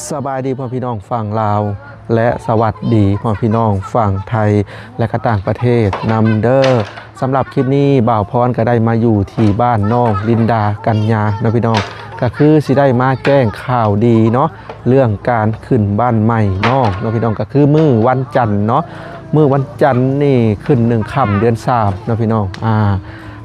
ສະບາຍດີພໍ່ພີ່ນ້ອງຝັ່ງລາວ ແລະ ສະຫວັດດີພໍ່ພີ່ນ້ອງຝັ່ງໄທ ແລະ ກະຕ່າງປະເທດນຳເດີ. ສຳລັບຄລິບນີ້ ບ່າວພອນກະໄດ້ມາຢູ່ທີ່ບ້ານນ້ອງລິນດາກັນຍາເນາະພີ່ນ້ອງ, ກະຄືຊິໄດ້ມາແຈ້ງຂ່າວດີເນາະ ເລື່ອງການຂຶ້ນບ້ານໃໝ່ນ້ອງເນາະພີ່ນ້ອງ, ກະຄືມື້ວັນຈັນເນາະ, ມື້ວັນຈັນນີ້ຂຶ້ນໜຶ່ງຄ່ຳເດືອນສາມເນາະພີ່ນ້ອງ. ອາ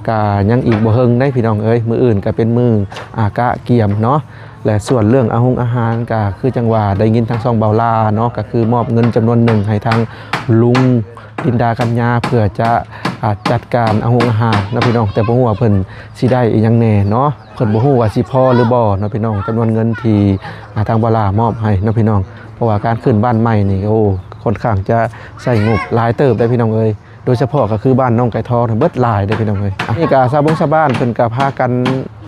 ກະຍັງອີກບໍ່ເຮິງເດ້ພີ່ນ້ອງເອີຍ, ມື້ອື່ນກະເປັນມື້ ອາ ກະກຽມເນາະ. ແລະ ສ່ວນເລື່ອງອາຫົງອາຫານກະຄືຈັ່ງວ່າໄດ້ຍິນທາງຊ່ອງເບົາຫຼ້າເນາະ, ກະຄືມອບເງິນຈຳນວນໜຶ່ງໃຫ້ທາງລຸງລິນດາກັນຍາ ເພື່ອຈະ ອາ ຈັດການອາຫົງອາຫານເນາະພີ່ນ້ອງ, ແຕ່ບໍ່ຮູ້ວ່າເພິ່ນຊິໄດ້ອີ່ຫຍັງແດ່ເນາະ, ເພິ່ນບໍ່ຮູ້ວ່າຊິພໍຫຼືບໍ່ເນາະພີ່ນ້ອງ, ຈຳນວນເງິນທີ່ ອາ ທາງເບົາຫຼ້າມອບໃຫ້ເນາະພີ່ນ້ອງ. ເພາະວ່າການຂຶ້ນບ້ານໃໝ່ນີ້ ໂອ້ ຄ່ອນຂ້າງຈະໃຊ້ງົບຫຼາຍເຕີບເດ້ພີ່ນ້ອງເອີຍ. ໂດຍສະເພາະກະຄືບ້ານໜອງໄກ່ທອງນະ ເບິດຫຼາຍເດ້ພີ່ນ້ອງເອີຍ. ອາ ນີ້ກະຊາວບົງຊາວບ້ານເພິ່ນກະພາກັນ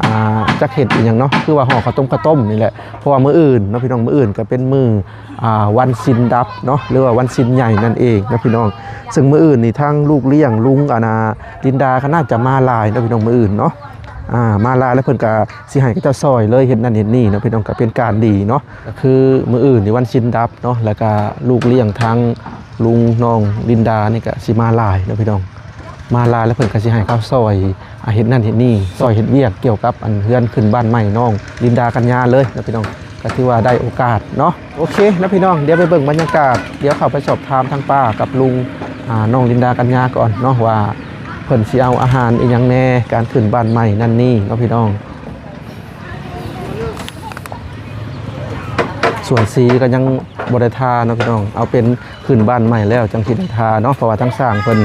ອາ ຈັກເຮັດອີ່ຫຍັງເນາະ, ຄືວ່າຫໍ່ເຂົ້າຕົ້ມ ເຂົ້າຕົ້ມນີ້ແຫຼະ, ເພາະວ່າມື້ອື່ນເນາະພີ່ນ້ອງ, ມື້ອື່ນກະເປັນມື້ ອາ ວັນສິນດັບເນາະ ຫຼືວ່າວັນສິນໃຫຍ່ນັ້ນເອງເນາະພີ່ນ້ອງ. ເຊິ່ງມື້ອື່ນນີ້ທາງລູກລ້ຽງລຸງ ອາ ລິນດາກະໜ້າຈະມາຫຼາຍເນາະພີ່ນ້ອງ ມື້ອື່ນເນາະ. ອາ ມາຫຼາຍແລ້ວເພິ່ນກະຊິໃຫ້ເຂົາເຈົ້າຊ່ອຍເລີຍ ເຮັດນັ້ນເຮັດນີ້ເນາະພີ່ນ້ອງ, ກະເປັນການດີເນາະ. ກະຄືມື້ອື່ນນີ້ວັນສິນດັບເນາະ, ແລ້ວກະລູກລ້ຽງທາງລຸງນ້ອງລິນດານີ້ກະຊິມາຫຼາຍເນາະພີ່ນ້ອງ, ມາຫຼາຍແລ້ວເພິ່ນກະຊິໃຫ້ເຂົາຊ່ອຍ ອາ ເຮັດນັ້ນເຮັດນີ້, ຊ່ອຍເຮັດວຽກກ່ຽວກັບອັນເຮືອນຂຶ້ນບ້ານໃໝ່ນ້ອງລິນດາກັນຍາເລີຍເນາະພີ່ນ້ອງ. ກະຖືວ່າໄດ້ໂອກາດເນາະ. ໂອເຄເນາະພີ່ນ້ອງ, ດຽວໄປເບິ່ງບັນຍາກາດ, ດຽວເຂົ້າໄປສອບຖາມທາງປ້າກັບລຸງ ອາ ນ້ອງລິນດາກັນຍາກ່ອນເນາະ ວ່າເພິ່ນຊິເອົາອາຫານອີ່ຫຍັງແດ່ ການຂຶ້ນບ້ານໃໝ່ນັ້ນນີ້ເນາະພີ່ນ້ອງ. ສ່ວນສີກະຍັງບໍ່ໄດ້ທາເນາະພີ່ນ້ອງ, ເອົາເປັນຂຶ້ນບ້ານໃໝ່ແລ້ວຈັ່ງຊິໄດ້ທາເນາະ, ເພາະວ່າທາງຊ່າງເພິ່ນ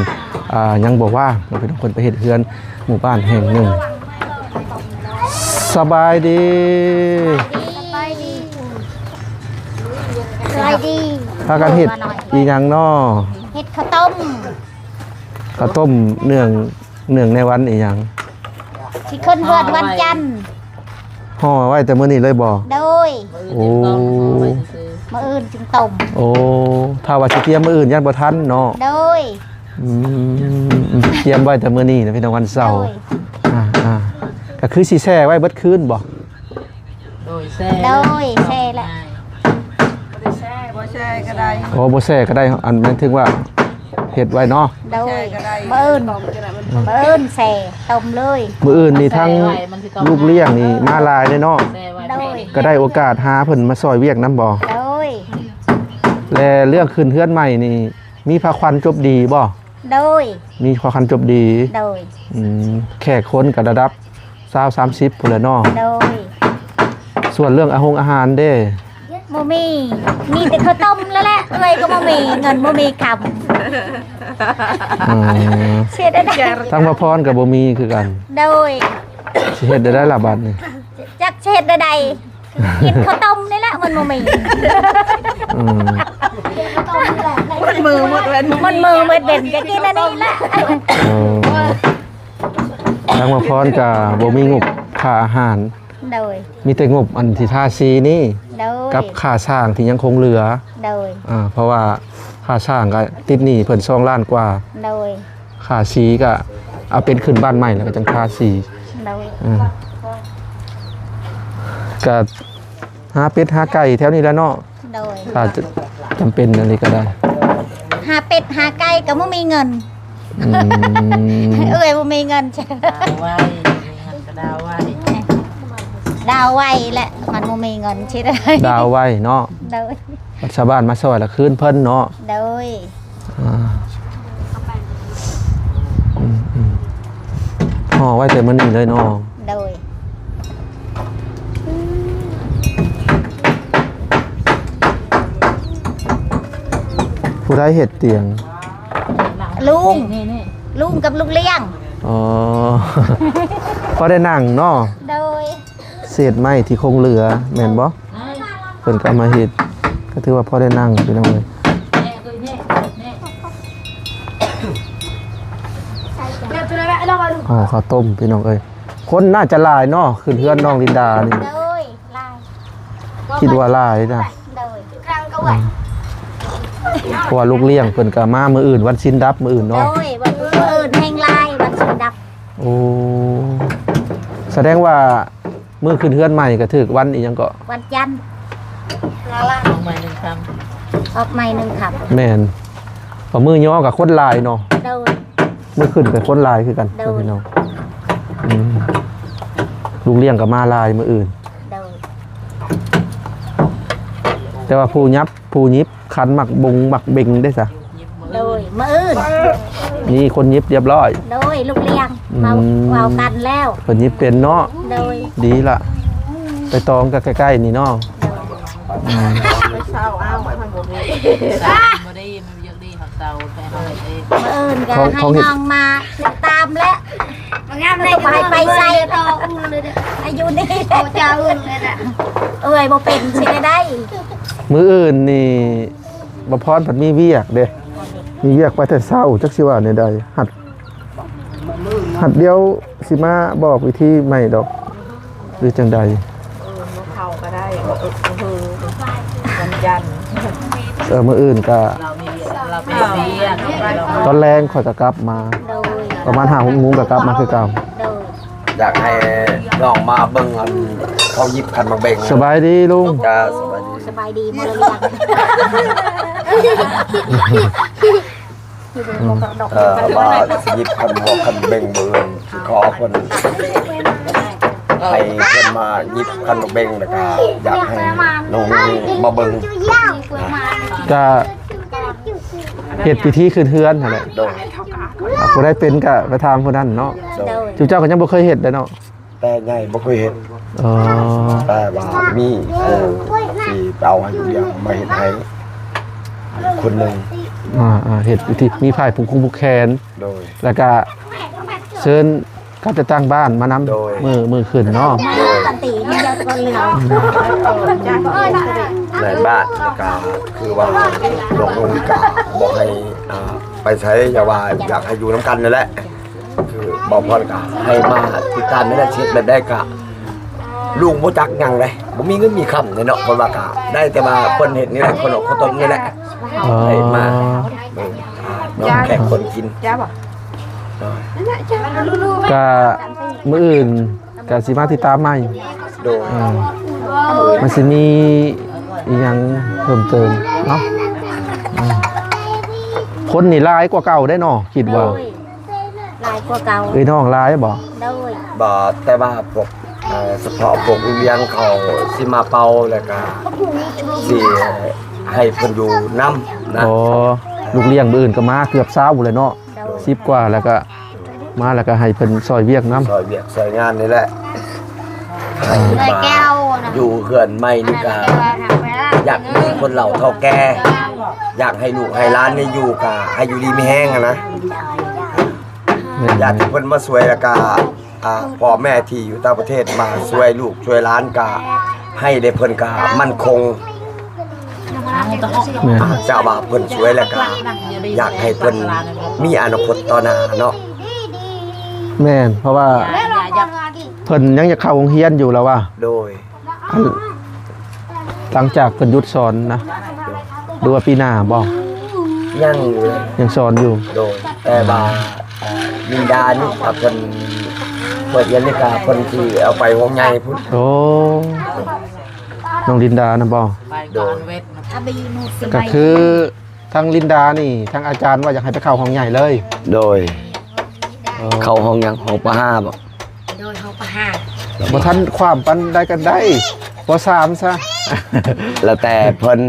ອາ ຍັງບໍ່ວ່າງເນາະພີ່ນ້ອງ, ເພິ່ນໄປເຮັດເຮືອນໝູ່ບ້ານແຫ່ງໜຶ່ງ. ສະບາຍດີ. ສະບາຍດີ. ສະບາຍດີ. ພາກັນເຮັດອີ່ຫຍັງເນາະ? ເຮັດເຂົ້າຕົ້ມ. ເຂົ້າຕົ້ມເນື່ອງ ເນື່ອງໃນວັນອີ່ຫຍັງ? ຊິຂຶ້ນເຮືອນວັນຈັນ. ຫໍ່ໄວ້ແຕ່ມື້ນີ້ເລີຍບໍ່? ໂດຍ. ໂອ້ ມື້ອື່ນຈຶ່ງຕົ້ມ. ໂອ້ ຖ້າວ່າຊິຕຽມມື້ອື່ນຢ້ານບໍ່ທັນເນາະ? ໂດຍ. ອືມ ຕຽມໄວ້ແຕ່ມື້ນີ້ນະພີ່ນ້ອງ, ວັນເສົາ. ໂດຍ. ອາ ອາ ກະຄືຊິແຊ່ໄວ້ເບິດຄືນບໍ່? ໂດຍ ແຊ່. ໂດຍ ແຊ່ແຫຼະ. ບໍ່ໄດ້ແຊ່ ບໍ່ແຊ່ກະໄດ້. ໂອ້ ບໍ່ແຊ່ກະໄດ້, ອັນ ໝາຍເຖິງວ່າເຮັດໄວ້ເນາະ. ໂດຍ. ມື້ອື່ນ ມື້ອື່ນແຊ່ ຕົ້ມເລີຍ. ມື້ອື່ນນີ້ທາງລູກລ້ຽງນີ້ມາຫຼາຍເດ້ເນາະ. ໂດຍ. ກະໄດ້ໂອກາດຫາເພິ່ນມາຊ່ອຍວຽກນຳບໍ່? ໂດຍ. ແລະ ເລື່ອງຂຶ້ນເຮືອນໃໝ່ນີ້ ມີພາຂວັນຈົບດີບໍ່? ໂດຍ. ມີພາຂວັນຈົບດີ. ໂດຍ. ອືມ ແຂກຄົນກະລະດັບຊາວ ສາມສິບພຸ້ນແຫຼະເນາະ. ໂດຍ. ສ່ວນເລື່ອງອາຫົງອາຫານເດ້? ບໍ່ມີ, ມີແຕ່ເຂົ້າຕົ້ມແລ້ວແຫຼະ. ເອື້ອຍກະບໍ່ມີເງິນ ບໍ່ມີຄຳ. ອືມ ເສຍດາຍ. ທາງບ່າວພອນກະບໍ່ມີຄືກັນ. ໂດຍ. ຊິເຮັດແນວໃດລະບາດນີ້? ຈັກຊິເຮັດແນວໃດ. ກິນເຂົ້າຕົ້ມນີ້ແຫຼະ ມັນບໍ່ມີ. ອືມ ມັນມືໝົດເວັນ ມັນມືໝົດເວັນກະກິນອັນນີ້ແຫຼະ. ເອີ ທາງບ່າວພອນກະບໍ່ມີງົບຄ່າອາຫານ. ໂດຍ. ມີແຕ່ງົບອັນທີ່ທາສີນີ້. ໂດຍ. ກັບຄ່າສ້າງທີ່ຍັງຄົງເຫຼືອ. ໂດຍ. ອາ ເພາະວ່າຄ່າສ້າງກະຕິດໜີ້ເພິ່ນສອງລ້ານກວ່າ. ໂດຍ. ຄ່າສີກະເອົາເປັນຂຶ້ນບ້ານໃໝ່ແລ້ວກະຈັ່ງທາສີ. ໂດຍ. ອາ ກະຫາເປັດຫາໄກ່ແຖວນີ້ແຫຼະເນາະ. ໂດຍ. ຖ້າຈຳເປັນອັນນີ້ກະໄດ້ ຫາເປັດຫາໄກ່ກະບໍ່ມີເງິນ. ອືມ ເອື້ອຍບໍ່ມີເງິນ. ດາວໄວ້ ດາວໄວ້ ດາວໄວ້ແຫຼະ ມັນບໍ່ມີເງິນຊິໄດ້ ດາວໄວ້ເນາະ. ໂດຍ. ບັດຊາວບ້ານມາຊ່ອຍລະຄືນເພິ່ນເນາະ. ໂດຍ. ອາ ອືມ ອືມ ຫໍ່ໄວ້ແຕ່ມື້ນີ້ເລີຍເນາະ. ໂດຍ. ຜູ້ໃດເຮັດຕຽງ? ລຸງ ລຸງກັບລູກລ້ຽງ. ອໍ ພໍໄດ້ນັ່ງເນາະ. ໂດຍ. ເສດໄມ້ທີ່ຄົງເຫຼືອແມ່ນບໍ່? ເພິ່ນກະເອົາມາເຮັດ ກະຖືວ່າພໍໄດ້ນັ່ງພີ່ນ້ອງເອີຍ. ອໍ ເຂົ້າຕົ້ມພີ່ນ້ອງເອີຍ ຄົນໜ້າຈະຫຼາຍເນາະ ຂຶ້ນເຮືອນນ້ອງລິນດານີ້. ໂດຍ ຫຼາຍ ຄິດວ່າຫຼາຍນະ. ໂດຍ. ອືມ ເພາະວ່າລູກລ້ຽງເພິ່ນກະມາມື້ອື່ນ ວັນສິນດັບມື້ອື່ນເນາະ. ໂດຍ ມື້ອື່ນແຮ່ງຫຼາຍ ວັນສິນດັບ. ໂອ້ ສະແດງວ່າ ມື້ຂຶ້ນເຮືອນໃໝ່ກະຖືກວັນອີ່ຫຍັງເກາະ? ວັນຈັນ. ອອກໃໝ່ໜຶ່ງຄ່ຳ ອອກໃໝ່ໜຶ່ງຄ່ຳ. ແມ່ນ ກໍມື້ຍໍກໍຄົນຫຼາຍເນາະ. ໂດຍ. ມື້ຂຶ້ນກໍຄົນຫຼາຍຄືກັນ. ໂດຍ. ພີ່ນ້ອງ ອືມ ລູກລ້ຽງກໍມາຫຼາຍມື້ອື່ນ. ໂດຍ. ແຕ່ວ່າຜູ້ຫຍັບ ຜູ້ຫຍິບຂັນໝາກບົງໝາກເບັງເດ້ຊະ? ໂດຍ. ມື້ອື່ນ ມີຄົນຫຍິບຮຽບຮ້ອຍ. ໂດຍ. ລູກລ້ຽງ ອືມ ເວົ້າ ເວົ້າກັນແລ້ວ ເພິ່ນຫຍິບເປັນເນາະ. ໂດຍ. ດີລະ ໄປຕອງກໍໃກ້ໆນີ້ເນາະ. ອືມ ໄປເຊົ່າເອົາ ມັນບໍ່ມີ ບໍ່ໄດ້ ມັນຢາກດີເຮົາເຊົ່າ ໄປເຮົາເຮັດເອງ. ມື້ອື່ນກໍ ຂອງ ໃຫ້ ຂອງເຮັດ ນ້ອງມາຕິດຕາມແຫຼະ ງາມໃດກໍບໍ່ໄປໃສ ຕໍ່ອື່ນເລີຍເດ້ ໃຫ້ຢູ່ນີ້ ບໍ່ເຈົ້າອື່ນເລີຍນະ ເອື້ອຍບໍ່ເປັນຊິໄດ້ໃດ. ມື້ອື່ນນີ້ ບໍ່ພອນເພິ່ນມີວຽກເດ້ ມີວຽກໄປແຕ່ເຊົ້າ ຈັກຊິວ່າແນວໃດ ຫັດ ຫັດດຽວຊິມາບອກວິທີໃໝ່ດອກ ຫຼືຈັ່ງໃດ. ເອີ ມາເຂົ້າກໍໄດ້ ເອີ ເອີ ວັນຈັນ ເອີ ມື້ອື່ນກະ ລາວມີວຽກ ລາວໄປວຽກ ຕອນແລງຂ້ອຍກະກັບມາ. ໂດຍ. ປະມານຫ້າຫົກໂມງກະກັບມາຄືເກົ່າ. ໂດຍ. ຢາກໃຫ້ນ້ອງມາເບິ່ງອັນເຂົາຫຍິບຂັນໝາກເບັງ. ສະບາຍດີລຸງ. ຈ້າ ສະບາຍດີ ສະບາຍດີ ບໍ່ໄດ້ເລື່ອງ ເອີ ວ່າຊິຫຍິບຂັນໝາກ ຂັນເບັງມື້ອື່ນ ຊິຂໍເພິ່ນ ໃຫ້ເພິ່ນມາຫຍິບຂັນໝາກເບັງ ແລ້ວກະຢາກໃຫ້ນ້ອງມາເບິ່ງ. ກະເຮັດພິທີຂຶ້ນເຮືອນຫັ້ນແຫຼະ. ໂດຍ. ຜູ້ໃດເປັນກະໄປຖາມຜູ້ນັ້ນເນາະ. ໂດຍ. ຈຸເຈົ້າກໍຍັງບໍ່ເຄີຍເຮັດເດ້ເນາະ. ແຕ່ໃຫຍ່ບໍ່ເຄີຍເຮັດ. ອໍ ແຕ່ວ່າມີ ເອີ ຊິໄປເອົາໃຫ້ລູກລ້ຽງມາເຮັດໃຫ້ຄົນໜຶ່ງ. ອ່າໆ ເຮັດພິທີ ມີຜາຍຜູກຄົງຜູກແຂນ. ໂດຍ. ແລ້ວກະເຊີນການຈັດຕັ້ງບ້ານມານຳ. ໂດຍ. ມື້ ມື້ຂຶ້ນເນາະ. ໂດຍ. ໃນບ້ານ ແລ້ວກະຄືວ່ານ້ອງໆກະບໍ່ໃຫ້ ອ່າ ໄປໃສ ຢ່າວ່າ ຢາກໃຫ້ຢູ່ນຳກັນນັ້ນແຫຼະ. ຄືບໍ່ພອນກະໃຫ້ມາຕິດຕາມນີ້ແຫຼະ ເຮັດແບບໃດກະ ລູກບໍ່ຈັກຫຍັງເດ້ ບໍ່ມີເງິນມີຄຳເດ້ເນາະ. ເພິ່ນວ່າກະໄດ້ແຕ່ວ່າເພິ່ນເຮັດນີ້ແຫຼະ ເຂົາເອົາເຂົ້າຕົ້ມນີ້ແຫຼະ. ອໍ ໃຫ້ມາເບິ່ງ ອ່າ ນ້ອງແຂກຄົນກິນ. ໂດຍ. ກະມື້ອື່ນກະຊິມາຕິດຕາມໃໝ່. ໂດຍ. ອ່າ ມັນຊິມີອີ່ຫຍັງເພີ່ມເຕີມເນາະ. ອ່າ ຄົນນີ້ຫຼາຍກວ່າເກົ່າໄດ໋ເນາະ ຄິດວ່າ. ໂດຍ. ຫຼາຍກວ່າເກົ່າ. ເອີຍ ນ້ອງຫຼາຍບໍ່? ໂດຍ. ບໍ່ ແຕ່ວ່າພວກ ເອີ ສະເພາະພວກລູກລ້ຽງເຂົາຊິມາເປົ່າ ແລ້ວກະຊິໃຫ້ເພິ່ນຢູ່ນຳນະ. ອໍ ລູກລ້ຽງມື້ອື່ນກໍມາເກືອບຊາວພຸ້ນແຫຼະເນາະ. ໂດຍ. ສິບກວ່າ ແລ້ວກະມາ ແລ້ວກະໃຫ້ເພິ່ນຊ່ອຍວຽກນຳ ຊ່ອຍວຽກຊ່ອຍງານນີ້ແຫຼະ. ໃຫ້ມາຢູ່ເຮືອນໃໝ່ນີ້ກະຢາກມີຄົນເຖົ້າເຖົ້າແກ່ ຢາກໃຫ້ລູກໃຫ້ຫຼານນີ້ຢູ່ກະໃຫ້ຢູ່ດີມີແຮງຫັ້ນນະ. ແມ່ນ. ຢາກໃຫ້ເພິ່ນມາຊ່ວຍ ແລ້ວກະ ອ່າ ພໍ່ແມ່ທີ່ຢູ່ຕ່າງປະເທດມາຊ່ວຍລູກຊ່ວຍຫຼານກະໃຫ້ໄດ້ ເພິ່ນກະໝັ້ນຄົງ. ແມ່ນ. ອາດຈະວ່າເພິ່ນຊ່ວຍແລ້ວກະຢາກໃຫ້ເພິ່ນມີອະນາຄົດຕໍ່ໜ້າເນາະ. ແມ່ນ ເພາະວ່າເພິ່ນຍັງຢາກເຂົ້າໂຮງຮຽນຢູ່ລະວ່າ. ໂດຍ. ອັນ ຫຼັງຈາກເພິ່ນຢຸດສອນນະ ຫຼືວ່າປີໜ້າບໍ່? ຍັງຢູ່ ຍັງສອນຢູ່. ໂດຍ. ແຕ່ວ່າ ເອີ ລິນດານີ້ ເພິ່ນເປີດຮຽນນີ້ກະເພິ່ນຊິເອົາໄປໂຮງໃຫຍ່ພຸ້ນ. ໂອ້ ນ້ອງລິນດານະບໍ່? ໂດຍ. ກະຄືທາງລິນດານີ້ ທາງອາຈານວ່າຢາກໃຫ້ໄປເຂົ້າຫ້ອງໃຫຍ່ເລີຍ. ໂດຍ. ເອີ ເຂົ້າຫ້ອງຫຍັງ? ຫ້ອງ ປ.ຫ້າ ບໍ່? ໂດຍ ຫ້ອງ ປ.ຫ້າ. ບໍ່ທັນຄວາມປານໃດກໍໄດ້ ປ.ສາມ ຊະ. ແລ້ວແຕ່ເພິ່ນ.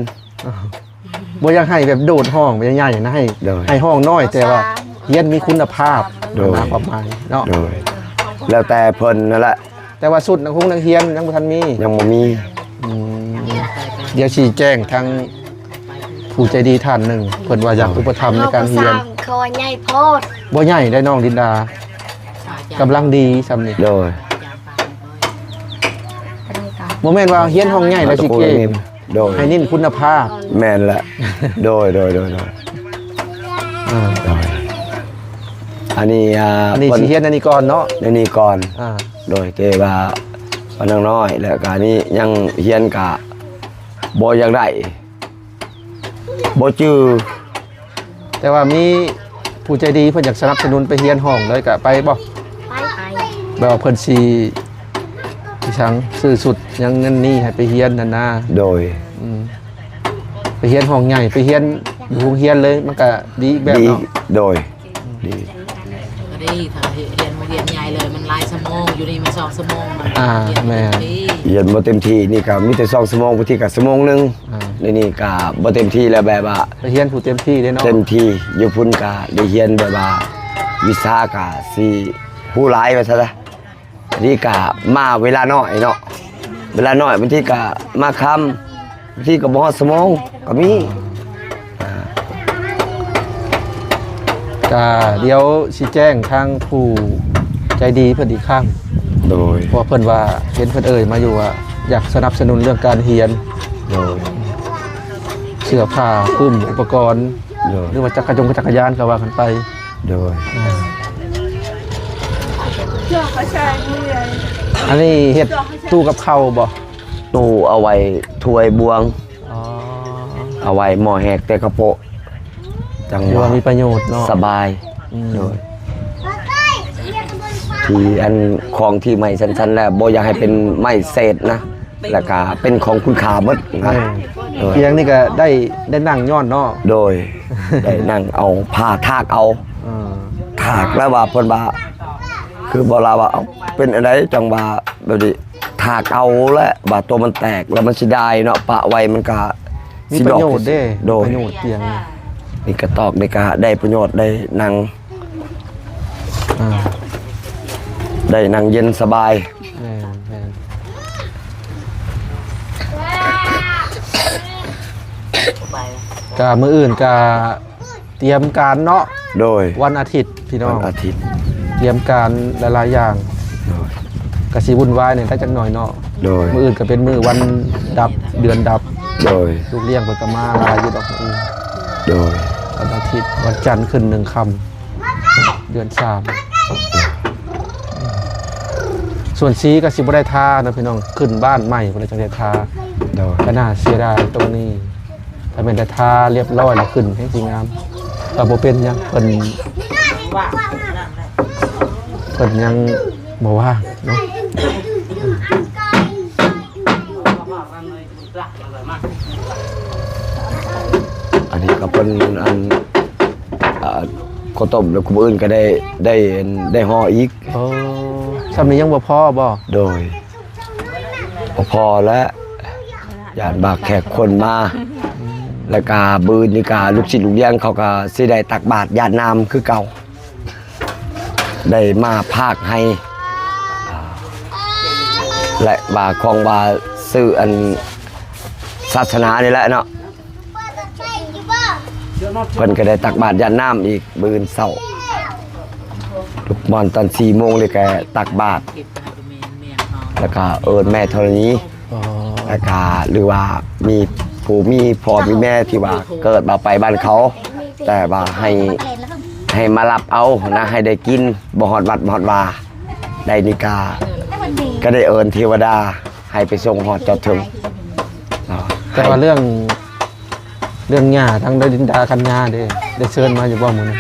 ບໍ່ຢາກໃຫ້ແບບໂດດຫ້ອງໃຫຍ່ໆນະ ໃຫ້ ໂດຍ ໃຫ້ຫ້ອງນ້ອຍ ແຕ່ວ່າຮຽນມີຄຸນນະພາບ. ໂດຍ. ນະ ຄວາມໝາຍເນາະ. ໂດຍ. ແລ້ວແຕ່ເພິ່ນນັ້ນແຫຼະ. ແຕ່ວ່າຊຸດນັກຮຽນ ນັກຮຽນຍັງບໍ່ທັນມີ. ຍັງບໍ່ມີ. ອືມ ດຽວຊິແຈ້ງທາງຜູ້ໃຈດີທ່ານໜຶ່ງ ເພິ່ນວ່າຢາກອຸປະຖຳໃນການຮຽນ. ເຂົາວ່າໃຫຍ່ໂພດ. ບໍ່ໃຫຍ່ໄດ໋ນ້ອງລິນດາ ກຳລັງດີຊ່ຳນີ້. ໂດຍ. ບໍ່ແມ່ນວ່າຮຽນຫ້ອງໃຫຍ່ແລ້ວຊິເກັ່ງ. ໂດຍ. ໃຫ້ເນັ້ນຄຸນນະພາບ. ແມ່ນແຫຼະ. ໂດຍ ໂດຍ ໂດຍ ໂດຍ. ອ່າ ໂດຍ. ອັນນີ້ ອ່າ ອັນນີ້ຊິຮຽນອັນນີ້ກ່ອນເນາະ. ອັນນີ້ກ່ອນ. ອ່າ ໂດຍ. ແຕ່ວ່າ ວ່າຍັງນ້ອຍ ແລ້ວກະນີ້ຍັງຮຽນກະບໍ່ຢາກໄດ້ ບໍ່ຈື່. ແຕ່ວ່າມີຜູ້ໃຈດີເພິ່ນຢາກສະໜັບສະໜູນໄປຮຽນຫ້ອງເລີຍ ກະໄປບໍ່? ໄປ. ແບບວ່າເພິ່ນຊິ ຊິສັງ ຊື້ຊຸດຫຍັງນັ້ນນີ້ໃຫ້ໄປຮຽນຫັ້ນນາ. ໂດຍ. ອືມ ໄປຮຽນຫ້ອງໃຫຍ່ ໄປຮຽນຢູ່ໂຮງຮຽນເລີຍ ມັນກະດີອີກແບບເນາະ. ດີ ໂດຍ ດີ ກໍດີ ຖ້າຮຽນໂຮງຮຽນໃຫຍ່ເລີຍ ມັນຫຼາຍຊົ່ວໂມງ ຢູ່ນີ້ມັນສອງຊົ່ວໂມງ. ອ່າ ແມ່ນ ຮຽນບໍ່ເຕັມທີ່ ນີ້ກໍມີແຕ່ສອງຊົ່ວໂມງ ບາງທີກໍຊົ່ວໂມງໜຶ່ງ. ອ່າ ໃນນີ້ກໍບໍ່ເຕັມທີ່ແລ້ວ ແບບວ່າໄປຮຽນຜູ້ເຕັມທີ່ເດ້ເນາະ. ເຕັມທີ່ ຢູ່ພຸ້ນກໍໄດ້ຮຽນແບບວ່າວິຊາກໍຊິຮູ້ຫຼາຍວ່າຊັ້ນຊະ. ບາງທີກໍມາເວລາໜ້ອຍເນາະ ເວລາໜ້ອຍ ບາງທີກໍມາຄ່ຳ ບາງທີກໍບໍ່ຮອດຊົ່ວໂມງກໍມີ. ອ່າ ກະດຽວຊິແຈ້ງທາງຜູ້ໃຈດີເພິ່ນອີກຄັ້ງ. ໂດຍ ເພາະວ່າເພິ່ນວ່າ ເຫັນເພິ່ນເອີ່ຍມາຢູ່ວ່າ ຢາກສະໜັບສະໜູນເລື່ອງການຮຽນ. ໂດຍ ເສື້ອຜ້າ ປຶ້ມ ອຸປະກອນ ໂດຍ ຫຼືວ່າຈັກກະຍົງຈັກກະຍານກໍວ່າກັນໄປ. ໂດຍ ອ່າ ອັນນີ້ເຮັດຕູ້ກັບເຂົ້າບໍ່? ຕູ້ເອົາໄວ້ຖ້ວຍບ່ວງ. ອໍ ເອົາໄວ້ໝໍ້ແຮກແຕ່ກະໂປະ ຈັ່ງວ່າມີປະໂຫຍດເນາະ ສະບາຍ. ອືມ ໂດຍ ທີ່ອັນຂອງທີ່ໄມ້ສັ້ນໆ ແລ້ວບໍ່ຢາກໃຫ້ເປັນໄມ້ເສດນະ ແລ້ວກະເປັນຂອງຄຸນຄ່າໝົດນະ. ແມ່ນ ໂດຍ ຕຽງນີ້ກະໄດ້ ໄດ້ນັ່ງຍ້ອນເນາະ. ໂດຍ ໄດ້ນັ່ງເອົາຜ້າຖາກເອົາ. ອ່າ ຖາກແລ້ວວ່າເພິ່ນວ່າ ຄືບໍ່ລາວວ່າ ເອົ້າ ເປັນອັນໃດຈັ່ງວ່າແບບນີ້ ຖາກເອົາແຫຼະ ບາດຕົວມັນແຕກແລ້ວມັນເສຍດາຍເນາະ ປະໄວ້ມັນກະ ມີປະໂຫຍດເດ້. ໂດຍ ມີປະໂຫຍດຕຽງນີ້ ນີ້ກະຕອກນີ້ກະໄດ້ປະໂຫຍດ ໄດ້ນັ່ງ ອ່າ ໄດ້ນັ່ງເຢັນສະບາຍ. ແມ່ນໆ ກະມື້ອື່ນກະ ຕຽມການເນາະ. ໂດຍ ວັນອາທິດພີ່ນ້ອງ ວັນອາທິດ ຕຽມການຫຼາຍໆຢ່າງ. ໂດຍ ກະຊິວຸ່ນວາຍແດ່ຈັກໜ້ອຍເນາະ. ໂດຍ ມື້ອື່ນກະເປັນມື້ວັນດັບ ເດືອນດັບ. ໂດຍ ລູກລ້ຽງເພິ່ນກະມາຫຼາຍຢູ່ດອກມື້ອື່ນ. ໂດຍ ວັນອາທິດ ວັນຈັນຂຶ້ນໜຶ່ງຄ່ຳ ເດືອນສາມ. ສ່ວນສີກະຊິບໍ່ໄດ້ທາເນາະພີ່ນ້ອງ ຂຶ້ນບ້ານໃໝ່ພຸ້ນແຫຼະຈັ່ງໄດ້ທາ. ໂດຍ ກະໜ້າເສຍດາຍຕົງນີ້. ຖ້າແມ່ນໄດ້ທາລຽບຮ້ອຍແລ້ວຂຶ້ນແຮ່ງຊິງາມ ກໍບໍ່ເປັນຫຍັງ ເພິ່ນ ເພິ່ນຍັງບໍ່ວ່າງເນາະ. ອັນນີ້ກໍເພິ່ນ ອັນ ອ່າ ເຂົ້າຕົ້ມແລ້ວ ມື້ອື່ນກໍໄດ້ ໄດ້ ໄດ້ຫໍ່ອີກ. ເອີ ຊ່ຳນີ້ຍັງບໍ່ພໍບໍ່? ໂດຍ ບໍ່ພໍແລ້ວ ຢ້ານວ່າແຂກຄົນມາ. ແລ້ວກະມື້ອື່ນນີ້ກະລູກສິດລູກຫຍັງເຂົາກະຊິໄດ້ຕັກບາດຢາດນ້ຳຄືເກົ່າ ໄດ້ມາພາກໃຫ້ ແລະວ່າຂອງວ່າຊື່ອັນສາສະໜານີ້ແຫຼະເນາະ. ເພິ່ນກໍໄດ້ຕັກບາດຢາດນ້ຳອີກມື້ອື່ນເຊົ້າ ລຸກມາຕອນສີ່ໂມງນີ້ກໍຕັກບາດ ແລ້ວກໍເອີ້ນແມ່ທໍລະນີ ອໍ ແລ້ວກໍ ຫຼືວ່າມີຜູ້ມີພໍ່ມີແມ່ທີ່ວ່າເກີດມາໄປບ້ານເຂົາ ແຕ່ວ່າໃຫ້ ໃຫ້ມາຮັບເອົານະ ໃຫ້ໄດ້ກິນ ບໍ່ຮອດວັດບໍ່ຮອດວາ ໄດ້ນິກາ ກໍໄດ້ເອີ້ນເທວະດາ ໃຫ້ໄປສົ່ງຮອດຈອດເຖິງ. ແຕ່ວ່າເລື່ອງ ເລື່ອງຍ່າທາງດາລິນດາຄັນຍາເດ້ ໄດ້ເຊີນມາຢູ່ບໍ່ມື້ນີ້?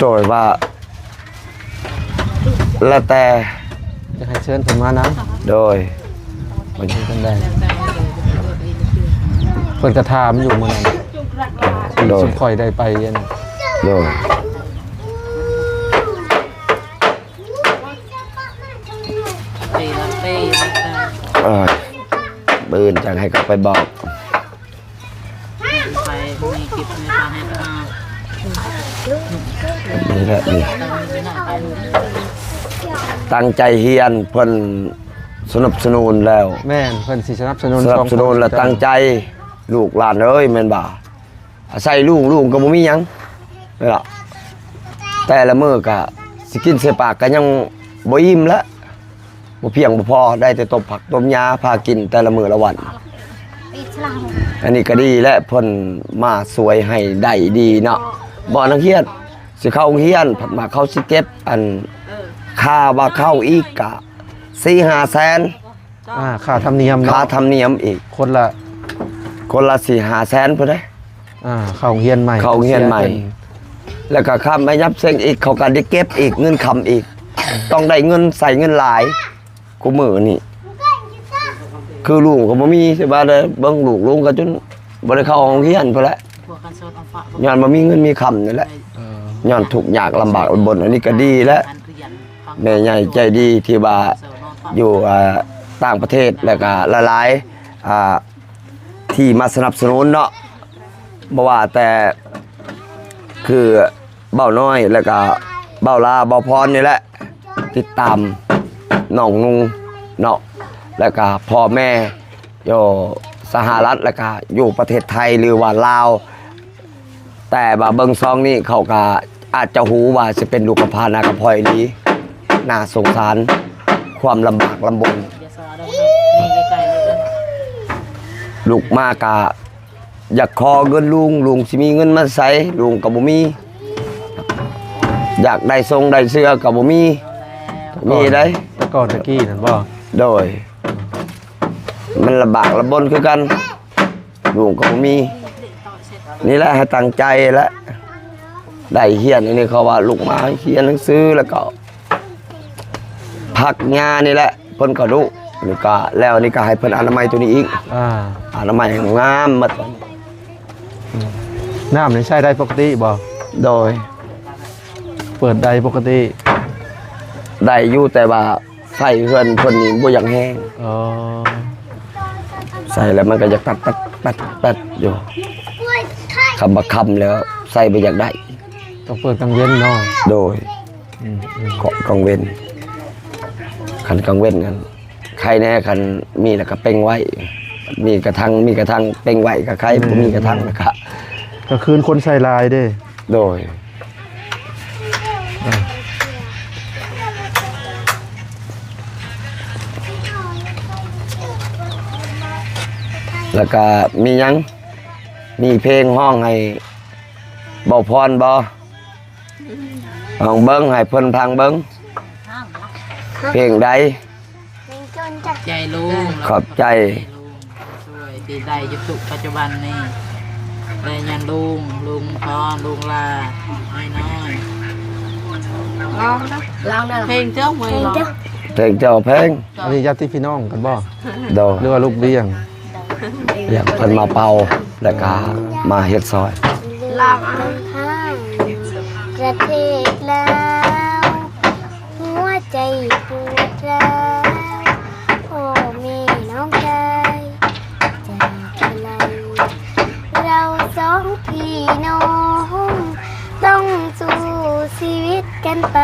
ໂດຍວ່າ ແລ້ວແຕ່ ຢາກໃຫ້ເຊີນເພິ່ນມານຳ. ໂດຍ ມັນເປັນຈັ່ງໃດ ເພິ່ນກໍຖາມຢູ່ມື້ນັ້ນ ໂດຍ ທີ່ຊຸມຂ້ອຍໄດ້ໄປອັນ ໂດຍ ເອີ ມື້ອື່ນຈັ່ງໃຫ້ເຂົາໄປບອກ. ໄປມີກິດມີປາໃຫ້ຕາ ນີ້ແຫຼະນີ້ ຕັ້ງໃຈຮຽນ ເພິ່ນສະໜັບສະໜູນແລ້ວ. ແມ່ນ ເພິ່ນຊິສະໜັບສະໜູນ ສະໜັບສະໜູນແລ້ວ ສອງຄົນ ຕັ້ງໃຈ ລູກຫຼານເອີຍ ແມ່ນບໍ່? ອາໄສລຸງ ລຸງກໍບໍ່ມີຫຍັງ ເວລາ ແຕ່ລະມື້ກະຊິກິນໃສ່ປາກກະຍັງບໍ່ອີ່ມລະ ບໍ່ພຽງບໍ່ພໍ ໄດ້ແຕ່ຕົ້ມຜັກຕົ້ມຫຍ້າພາກິນແຕ່ລະມື້ລະວັນ. ອັນນີ້ກະດີແຫຼະ ເພິ່ນມາຊ່ວຍໃຫ້ໄດ້ດີເນາະ ບໍ່ນັກຮຽນຊິເຂົ້າໂຮງຮຽນ ພັດມາເຂົາຊິເກັບອັນ ເອີ ຄ່າວ່າເຂົ້າອີກກະສີ່ຫ້າແສນ. ອ່າ ຄ່າທຳນຽມເນາະ ຄ່າທຳນຽມອີກ ຄົນລະ ຄົນລະສີ່ຫ້າແສນພຸ້ນເດ້. ອ່າ ເຂົ້າໂຮງຮຽນໃໝ່ ເຂົ້າໂຮງຮຽນໃໝ່ ແລ້ວກໍຄ່າໄມ້ຫຍັບເສັງອີກ ເຂົາກໍໄດ້ເກັບອີກ ເງິນຄຳອີກ ຕ້ອງໄດ້ເງິນໃຊ້ເງິນຫຼາຍ ຄູ່ມື້ນີ້ ຄືລຸງກໍບໍ່ມີ ຊິວ່າໄດ້ເບິ່ງລູກ ລຸງກໍຈົນບໍ່ໄດ້ເຂົ້າໂຮງຮຽນພຸ້ນແຫຼະ ຍ້ອນບໍ່ມີເງິນມີຄຳນີ້ແຫຼະ ເອີ ຍ້ອນທຸກຍາກລຳບາກລຳບົນ. ອັນນີ້ກໍດີແຫຼະ ແມ່ໃຫຍ່ໃຈດີທີ່ວ່າຢູ່ ອ່າ ຕ່າງປະເທດ ແລ້ວກໍຫຼາຍໆ ອ່າ ທີ່ມາສະໜັບສະໜູນເນາະ ບໍ່ວ່າແຕ່ຄືເບົານ້ອຍ ແລ້ວກະເບົາລາ ເບົາພອນນີ້ແຫຼະ ຕິດຕາມນ້ອງນຸ່ງເນາະ ແລ້ວກະພໍ່ແມ່ຢູ່ສະຫະລັດ ແລ້ວກະຢູ່ປະເທດໄທ ຫຼືວ່າລາວ. ແຕ່ວ່າເບິ່ງຊ່ອງນີ້ ເຂົາກະອາດຈະຮູ້ວ່າຊິເປັນລູກກຳພ້ານາກຳພ້ອຍອີ່ຫຼີ ໜ້າສົງສານ ຄວາມລຳບາກລຳບົນ. ລຸກມາກະຢາກຂໍເງິນລຸງ ລຸງຊິມີເງິນມາໃສ ລຸງກໍບໍ່ມີ ຢາກໄດ້ຊົງໄດ້ເສື້ອກໍບໍ່ມີ ມີໄດ໋ ແຕ່ກ່ອນແຕ່ກີ້ນັ້ນບໍ່? ໂດຍ ມັນລຳບາກລຳບົນຄືກັນ ລູກກໍບໍ່ມີ ນີ້ແຫຼະ ໃຫ້ຕັ້ງໃຈແຫຼະ ໄດ້ຮຽນອັນນີ້ ເຂົາວ່າລູກມາຮຽນໜັງສື ແລ້ວກໍພັກຍານີ້ແຫຼະ ເພິ່ນກໍດຸ ນີ້ກໍແລ້ວ ນີ້ກໍໃຫ້ເພິ່ນອະນາໄມຕົວນີ້ອີກ ອ່າ ອະນາໄມໃຫ້ງາມໝົດ. ນ້ຳນີ້ໃຊ້ໄດ້ປົກກະຕິບໍ່? ໂດຍ ເປີດໄດ້ປົກກະຕິ ໄດ້ຢູ່ ແຕ່ວ່າ ໄຟເຮືອນເພິ່ນນີ້ບໍ່ຢາກແຮງ ອໍ ໃຊ້ແລ້ວມັນກໍຢາກຕັດໆໆໆຢູ່ ຄ່ຳບໍ່ຄ່ຳແລ້ວໃຊ້ບໍ່ຢາກໄດ້ ຕ້ອງເປີດກາງເວັນເນາະ ໂດຍ ອືມໆ ເຄາະກາງເວັນ ຄັນກາງເວັນນັ້ນໄຄແດ່ ຄັນມີແລ້ວກໍເປັ່ງໄວ້ ມີກະທັງ ມີກະທັງເປັ່ງໄວ້ກໍໄຄ ບໍ່ມີກະທັງແລ້ວກໍ ກາງຄືນຄົນໃຊ້ຫຼາຍເດ້ ໂດຍ ແລ້ວກະມີຫຍັງ ມີເພງຮ້ອງໃຫ້ເບົາພອນບໍ່? ລອງເບິ່ງ ໃຫ້ເພິ່ນຟັງເບິ່ງ ເພງໃດ? ຂອບໃຈລຸງ ຂອບໃຈ ທີ່ໄດ້ຢູ່ທຸກປັດຈຸບັນນີ້ ແລະຍັງລຸງ ລຸງພອນ ລຸງລາ ອ້າຍນ້ອຍ ລອງເດີ ລອງເດີ ເພງເຈົ້າ ເພງເຈົ້າ ເພງເຈົ້າ ເພງ ອັນນີ້ຍາດຕິພີ່ນ້ອງກັນບໍ່? ໂດຍ ຫຼືວ່າລູກບ້ຽງ? ຢາກເພິ່ນມາເປົ່າ ແລ້ວກະມາເຮັດຊ່ອຍ ລອງເອົາ ປະເທດລາວ ຫົວໃຈປວດຮ້າວ ພໍ່ແມ່ນ້ອງຊາຍຈາກໄກ ເຮົາສອງພີ່ນ້ອງ ຕ້ອງສູ້ຊີວິດກັນໄປ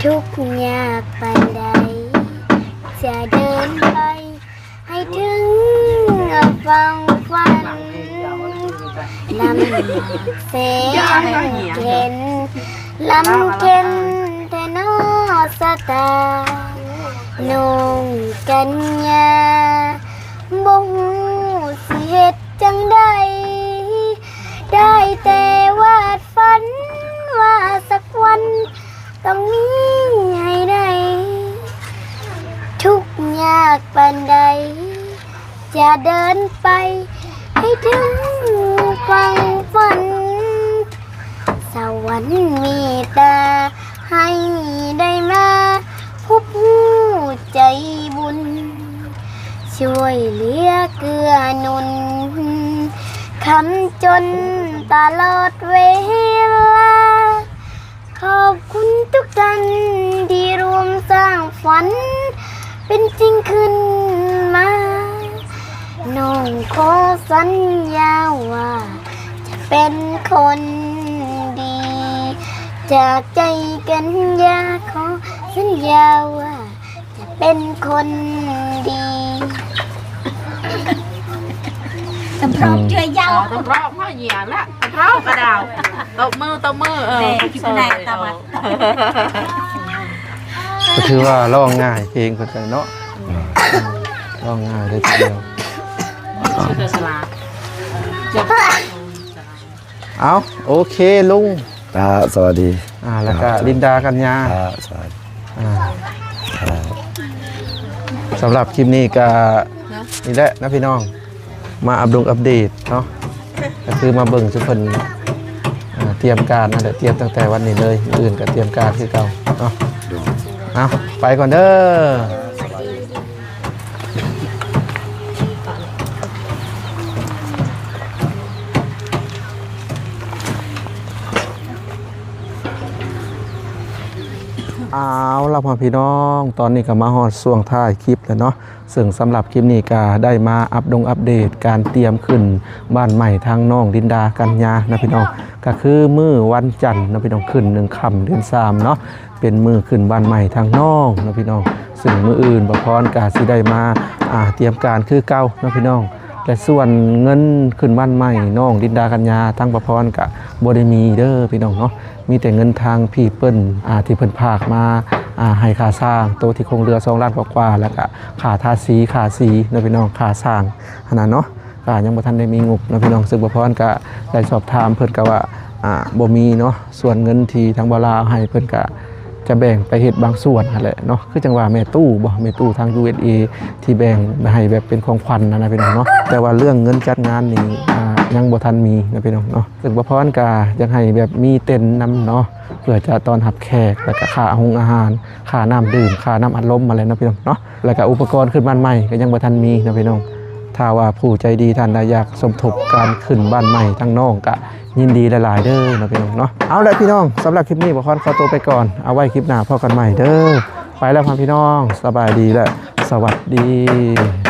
ທຸກຍາກປານໃດ ຈະເດີນໄປ ໃຫ້ເຖິງຝັ່ງຝັນ ລຳບາກແສນເຂັນ ລຳເຄັນແທ້ນໍຊະຕາ ນ້ອງກັນຍາ ບໍ່ຮູ້ຊິເຮັດຈັ່ງໃດ ໄດ້ແຕ່ວາດຝັນວ່າສັກວັນ ຕ້ອງມີໃຫ້ໄດ້ ທຸກຍາກປານໃດ ຈະເດີນໄປໃຫ້ເຖິງຝັ່ງຝັນ ສະຫວັນເມດຕາໃຫ້ໄດ້ມາພົບຮູ້ໃຈບຸນ ຊ່ວຍເຫຼືອເກື້ອໜູນ ຄ້ຳຈົນຕະຫຼອດເວລາ ຂອບຄຸນທຸກທ່ານທີ່ຮ່ວມສ້າງຝັນເປັນຈິງຂຶ້ນມາ ນ້ອງຂໍສັນຍາວ່າຈະເປັນຄົນດີ ຈາກໃຈກັນຍາຂໍສັນຍາວ່າ ຈະເປັນຄົນດີ ຕຳຮອບເຈື່ອຍາວ ຕຳຮອບເຮົາເຫຍລະ ຕຳຮອບກະດາວ ຕົບມື ຕົບມື ເອີ ແຕ່ທີ່ເພິ່ນໄດ້ຕາມາ ກໍຖືວ່າຮ້ອງງ່າຍ ເພງເພິ່ນກໍເນາະ ຮ້ອງງ່າຍເລີຍທີດຽວ ເອົາ ໂອເຄລຸງ ອ່າ ສະຫວັດດີ ອ່າ ແລ້ວກະລິນດາ ກັນຍາ ອ່າ ສະຫວັດດີ ອ່າ ອ່າ ສຳລັບຄລິບນີ້ກະນີ້ແຫຼະນະພີ່ນ້ອງ ມາອັບດົງອັບເດດເນາະ ກະຄືມາເບິ່ງຊຸມເພິ່ນ ອ່າ ຕຽມການນັ້ນແຫຼະ ຕຽມຕັ້ງແຕ່ວັນນີ້ເລີຍ ມື້ອື່ນກະຕຽມການຄືເກົ່າເນາະ ເອົາ ໄປກ່ອນເດີ. ครับพ่อพี่น้อง ตอนนี้ก็มาฮอดช่วงท้ายคลิปแล้วเนาะ ซึ่งสำหรับคลิปนี้ก็ได้มาอัปดงอัปเดตการเตรียมขึ้นบ้านใหม่ทางน้องลินดากัญญานะพี่น้อง ก็คือมื้อวันจันทร์นะพี่น้อง ขึ้นหนึ่งค่ำเดือนสามเนาะ เป็นมื้อขึ้นบ้านใหม่ทางน้องนะพี่น้อง ซึ่งมื้ออื่นบ่าวพรก็สิได้มา อ่า เตรียมการคือเก่านะพี่น้อง และส่วนเงินขึ้นบ้านใหม่น้องลินดากัญญา ทางบ่าวพรก็บ่ได้มีเด้อพี่น้องเนาะ มีแต่เงินทางพี่เปิ้น อ่า ที่เพิ่นฝากมา อ่า ให้ค่าสร้างโตที่คงเหลือสองล้านกว่าๆ แล้วก็ค่าทาสี ค่าสีเนาะพี่น้อง ค่าสร้างหั้นน่ะเนาะ ก็ยังบ่ทันได้มีงบเนาะพี่น้อง ซึ่งบ่าวพรก็ได้สอบถามเพิ่นก็ว่า อ่า บ่มีเนาะ ส่วนเงินที่ทางบ่าวลาวให้เพิ่นก็จะแบ่งไปเฮ็ดบางส่วนหั้นแหละเนาะ คือจั่งว่าแม่ตู้บ่ แม่ตู้ทาง ยู เอส เอ ที่แบ่งให้แบบเป็นของขวัญหั้นน่ะพี่น้องเนาะ แต่ว่าเรื่องเงินจัดงานนี่ อ่า ยังบ่ทันมีนะพี่น้องเนาะ ซึ่งบ่าวพรก็อยากให้แบบมีเต็นท์นำเนาะ เพื่อจะต้อนรับแขก แล้วก็ค่าอาหงอาหาร ค่าน้ำดื่ม ค่าน้ำอัดลมมาแล้วเนาะพี่น้องเนาะ แล้วก็อุปกรณ์ขึ้นบ้านใหม่ก็ยังบ่ทันมีนะพี่น้อง ถ้าว่าผู้ใจดีท่านใดอยากสมทบการขึ้นบ้านใหม่ทางน้องก็ยินดีหลายๆ เด้อเนาะพี่น้องเนาะ เอาละพี่น้อง สำหรับคลิปนี้บ่าวพรขอตัวไปก่อน เอาไว้คลิปหน้าพ้อกันใหม่เด้อ ไปแล้วพ่อพี่น้อง สบายดีและสวัสดี